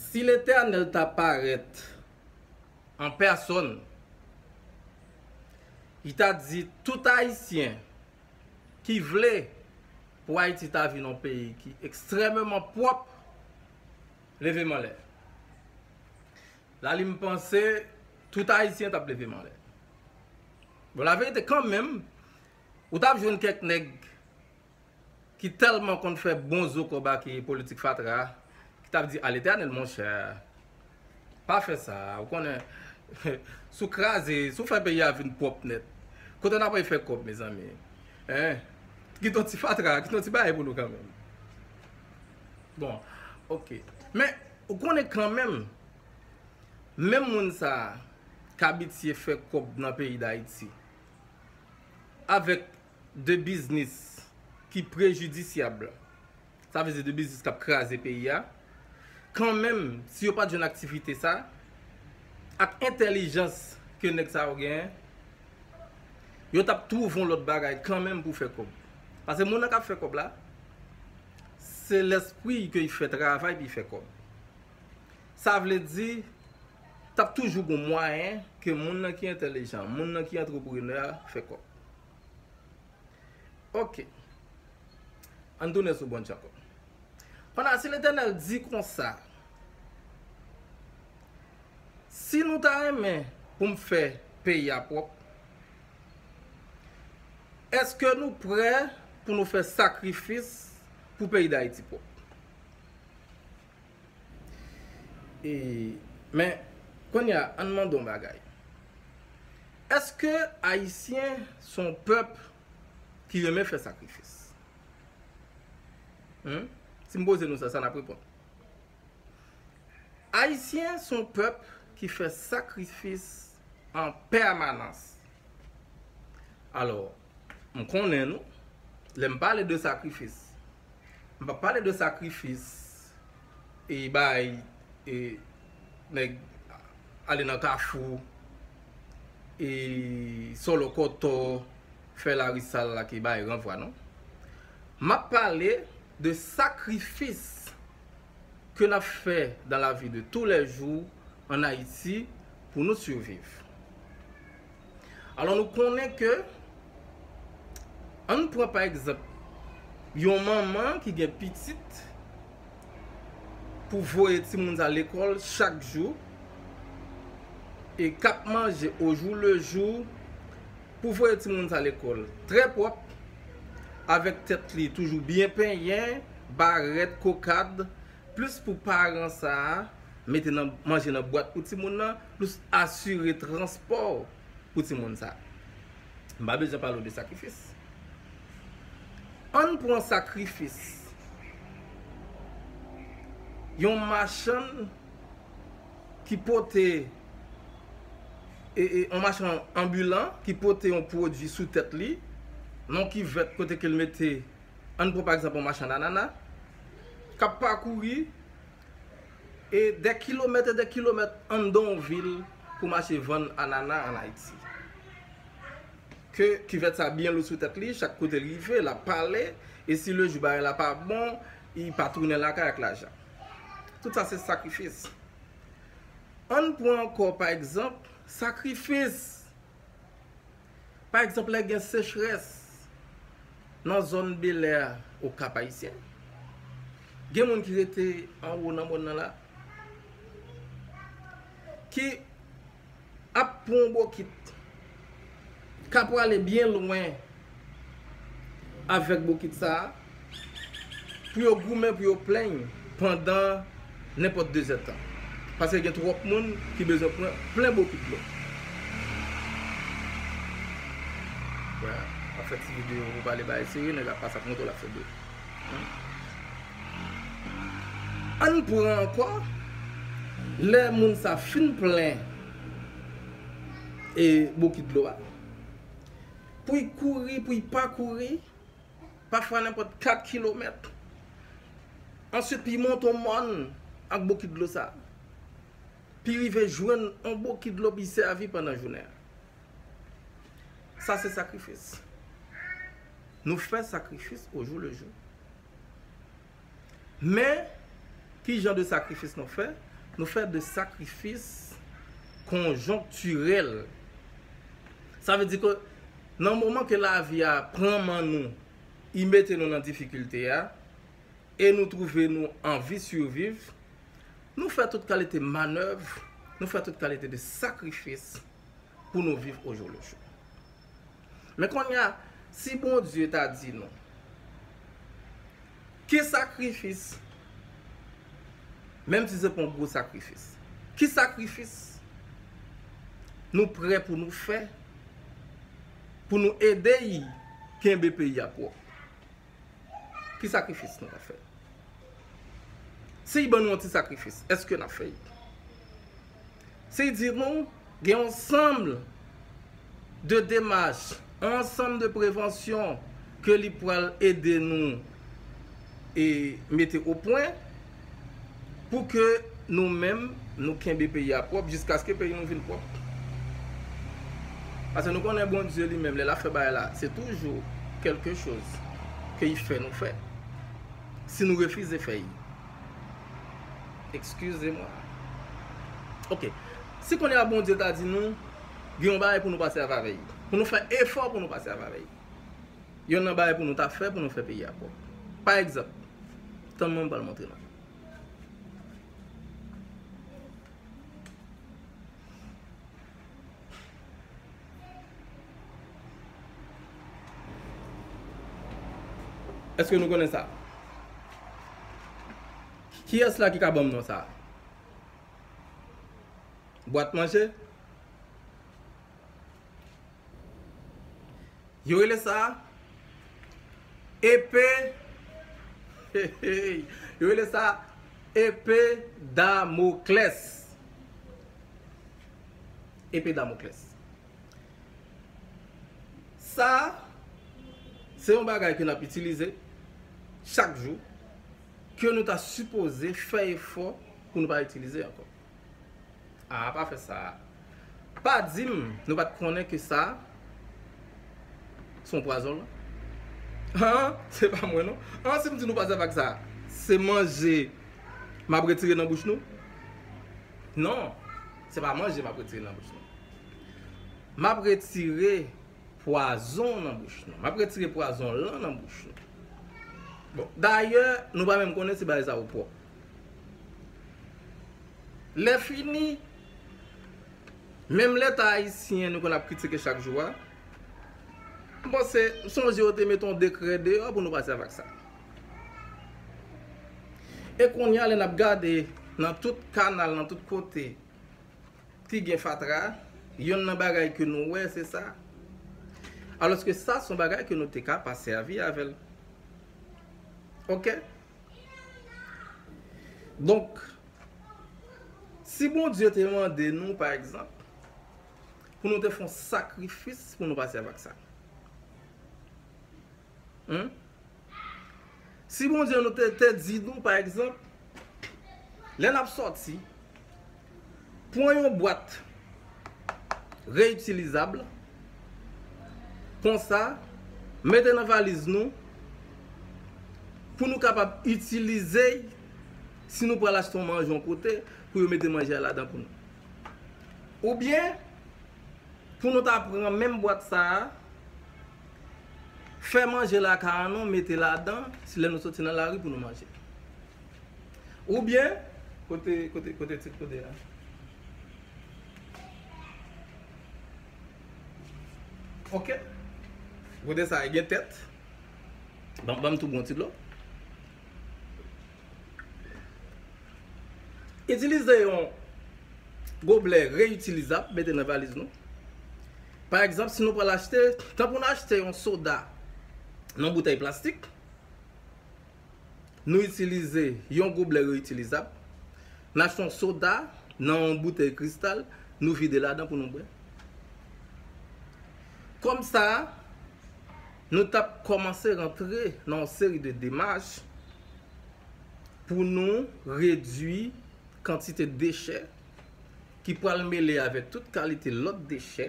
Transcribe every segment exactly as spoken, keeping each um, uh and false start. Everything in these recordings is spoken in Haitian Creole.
Si Letènèl ta parèt an pèsòn, li ta di tout Ayisyen ki vle pou Ayiti ta vin yon peyi ki ekstrèmeman pwòp, leve m anlè. La li m panse tout Ayisyen t ap leve m anlè. Bon, laverite, kanmenm, ou t ap jwenn kèk nèg ki tèlman konn fè bon zo kòb ak politik fatra, ki t ap di, "A Letènèl, monchè, pa fè sa, ou konnen, si w kraze, si w fè peyi a vin pwòp nèt, kote n ap al fè kòb, mezanmi? Hein? Kite yon ti fatra, kite yon ti bagay pou nou kanmenm." Bon, ok. Men, ou konnen kanmenm, menm moun sa a k abitye fè kòb nan peyi Dayiti, avèk de biznis ki prejidisyab, sa vle di de biznis k ap kraze peyi a, kanmenm, si yo pa t jwenn aktivite sa, ak entèlijans ke nèg sa yo genyen, yo t ap twouve yon lòt bagay kanmenm pou fè kòb. Paske moun nan k ap fè kòb la, se lèspri ke l fè travay pou l fè kòb. Sa vle di, t ap toujou gon mwayen ke moun nan ki entèlijan, moun nan ki antreprenè a fè kòb. Ok. Ann tounen sou Bondye ankò. Pandan si Letènèl di konsa, si nou ta renmen pou m fè peyi a pwòp, èske nou prè pou nou fè sakrifis pou peyi Dayiti pwòp? E, men, kounye a, ann mande yon bagay. Èske Ayisyen se yon pèp ki renmen fè sakrifis? Hmm? Si m poze nou sa, sa n ap reponn. Ayisyen se yon pèp ki fè sakrifis an pèmanans. Alò, m konnen nou, lè m pale de sakrifis, m p ap pale de sakrifis e bay e nèg ale nan kafou e sòlòkòtò, fè lari sal la ki bay ranvwa, non. M ap pale de sakrifis ke n ap fè dans la vie de tous les jours en Haïti pou nou siviv. Alò, nou konnen ke, ann pran pa egzanp, yon manman ki gen pitit pou voye timoun sa lekòl chak jou e k ap manje au jour le jour pou voye timoun sa lekòl trè pwòp, avèk tèt li toujou byen penyen, barèt, kokad, plis pou paran sa a mete nan, manje nan bwat pou timoun nan, plis asire transpò pou timoun sa. M pa bezwen pale w de sakrifis. Ann pran sakrifis yon machann ki pote, e, e, yon machann anbilan ki pote yon pwodui sou tèt li, nan kivèt kote ke l mete, ann pran pa egzanp yon machann anana, k ap pakouri e dè kilomèt e dè kilomèt anndan yon vil pou mache vann anana ann Ayiti. Ke kivèt sa byen lou sou tèt li, chak kote l rive, l ap pale, e si lejou bagay la pa bon, li pa tounen lakay ak lajan. Tout sa se sakrifis. Ann pran ankò, pa egzanp, sakrifis. Pa egzanp, lè gen sechrès nan zòn Belè a, Okap Ayisyen, gen moun ki rete anwo nan mòn nan la, ki ap pran yon bokit, ka prale byen lwen avèk bokit sa a, pou yo goumen, pou yo plenn pandan nenpòt dezèdtan. Paske gen twòp moun ki bezwen pran plen bokit dlo. Wè, ap fè ti videyo pou pale bagay serye, nèg la pase ap montre l ap fè bri. Ann pran ankò, lè moun sa fin plen e bokit dlo a, pou l kouri, pou l pa kouri, pafwa nenpòt kat kilomèt. Answit, pou l monte yon mòn ak bokit dlo sa. Pou l rive jwenn yon bokit dlo pou l sèvi pandan jounen an. Sa se sakrifis. Nou fè sakrifis au jour le jour. Men, ki jan de sakrifis nou fè? Nou fè de sakrifis konjonktirèl. Sa vle di ke nan moman ke lavi a pran man nou, li mete nou nan difikilte a, e nou twouve nou anvi siviv, nou fè tout kalite manèv, nou fè tout kalite de sakrifis pou nou viv au jour le jour. Men kounye a, si Bondye ta di nou, ki sakrifis, menm si se pa yon gwo sakrifis, ki sakrifis nou prè pou nou fè, pou nou ede l kenbe peyi a pwòp? Ki sakrifis nou ka fè? Si l ban nou yon ti sakrifis, èske n ap fè l? Si l di nou gen yon ansanm de demach, yon ansanm de prevansyon ke li pral ede nou e mete o pwen pou ke nou menm, nou kenbe peyi a pwòp jiskaske peyi nou vin pwòp. Paske nou konnen Bondye li menm, lè l ap fè bagay la, se toujou kèlke choz ke li fè nou fè. Si nou refize fè l, excusez-moi. Ok. Si kounye a Bondye ta di nou, gen yon bagay pou nou pase avè l, pou nou fè efò pou nou pase avè l, youn nan bagay pou nou ta fè, pou nou fè peyi a pwòp. Pa egzanp, tann mwen, m pral montre nou. Èske nou konnen sa? Kiyès la ki ka ban m non sa? Bwat manje? Yo rele sa epe. Yo rele sa epe Damoklès. Epe Damoklès. Sa, se yon bagay ke n ap itilize chak jou, ke nou ta sipoze fè efò pou nou pa itilize ankò. A, pa fè sa. Pa di m nou pa t konnen ke sa se yon pwazon, non? An? Se pa mwen, non. An, si m di nou pa sèvi ak sa, se manje m ap retire nan bouch nou? Non, se pa manje m ap retire nan bouch nou. M ap retire pwazon nan bouch nou. M ap retire pwazon lan nan bouch nou. Bon, dayè, nou pa menm konnen si bagay sa yo pwòp. Lè fini, menm Leta ayisyen nou konn ap kritike chak jou a, m panse, m sonje yo te mete yon dekrè deyò pou nou pa sèvi ak sa. E kounye a, lè n ap gade nan tout kanal, nan tout kote ki gen fatra, youn nan bagay ke nou wè, se sa. Alòske sa, se yon bagay ke nou te ka pa sèvi avè l. Oke? Donk, si Bondye te mande nou, pa egzanp, pou nou te fè yon sakrifis pou nou pa sèvi ak sa. Hmm? Si Bondye nou te, te di nou, pa egzanp, lè n ap sòti, pran yon bwat reyitilizab, konsa, mete nan valiz nou, pou nou kapab itilize l si nou pral achte yon manje yon kote, pou yo mete manje a ladan pou nou. Oubyen, pou nou ta pran menm bwat sa a, fè manje lakay nou, mete ladan, si lè nou soti nan lari pou nou manje. Oubyen, kote, kote, kote tit kote a? Oke. Kote sa a, gen tèt. Ban, ban m tou bon ti dlo. Itilize yon goblè reyitilizab, mete nan valiz nou. Pa egzanp, si nou pral achte, tankou n achte yon soda nan yon boutèy plastik, nou itilize yon goblè reyitilizab, n achte yon soda nan yon boutèy kristal, nou vide ladan pou nou bwè. Kòmsa, nou t ap kòmanse rantre nan yon seri de demach pou nou redui kantite dechè ki pral mele avèk tout kalite lòt dechè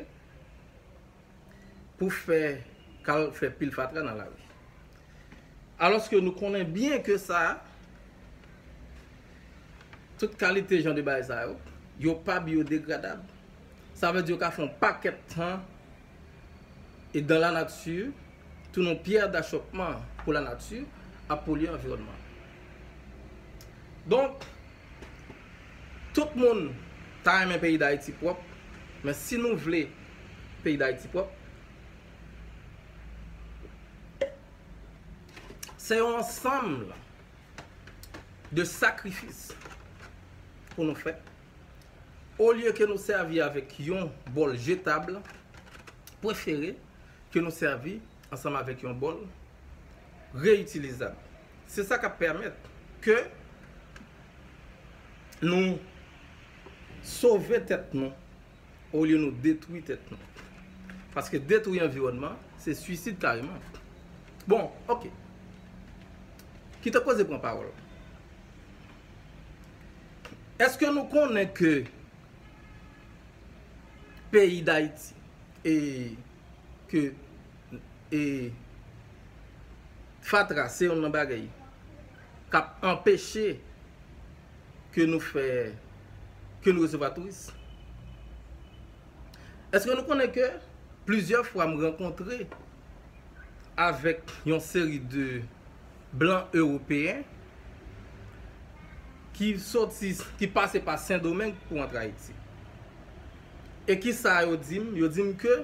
pou fè, k al fè pil fatra nan lari. Alòske nou konnen byen ke sa, Tout kalite jan de bagay sa yo, yo pa byodegradab. Sa vle di yo ka fè yon pakèt tan e dans la nature, tounen yon pierre d'achoppement pou lanati, ap polye anviwònman. Donk, tout moun ta renmen peyi Dayiti pwòp, men si nou vle peyi Dayiti pwòp, se yon ansanm de sakrifis pou nou fè. Olye ke nou sèvi avèk yon bòl jetab, prefere ke nou sèvi ansanm avèk yon bòl reyitilizab. Se sa k ap pèmèt ke nou sove tèt nou olye nou detwi tèt nou. Paske detwi anviwònman, se swisid kareman. Bon, oke. Kite koze pran pawòl. Èske nou konnen ke peyi Dayiti e ke e fatra se youn nan bagay k ap anpeche ke nou fè ke nou resevwa touris? Èske nou konnen ke plizyè fwa m rankontre avèk yon seri de blan ewopeyen ki soti, ki pase pa Sendomeng pou antre Ayiti? E ki sa yo di m? Yo di m ke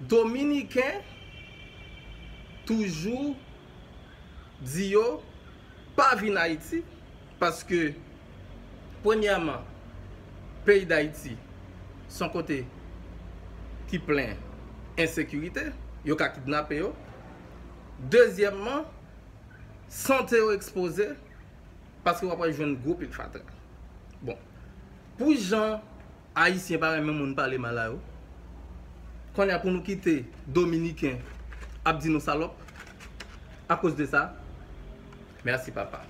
Dominiken toujou di yo pa vin Ayiti, paske, premyèman, peyi Dayiti se yon kote ki plen ensekirite, yo ka kidnape yo. Dezyèmman, sante yo ekspoze, paske w ap jwenn gwo pil fatra. Bon, pou jan Ayisyen pa renmen moun pale mal a yo, kounye a pou nou kite Dominiken ap di nou salòp akoz de sa? Mèsi papa.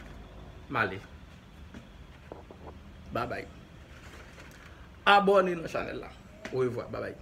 M ale. Babay. Abòne nan chanèl la. Orevwa. Babay.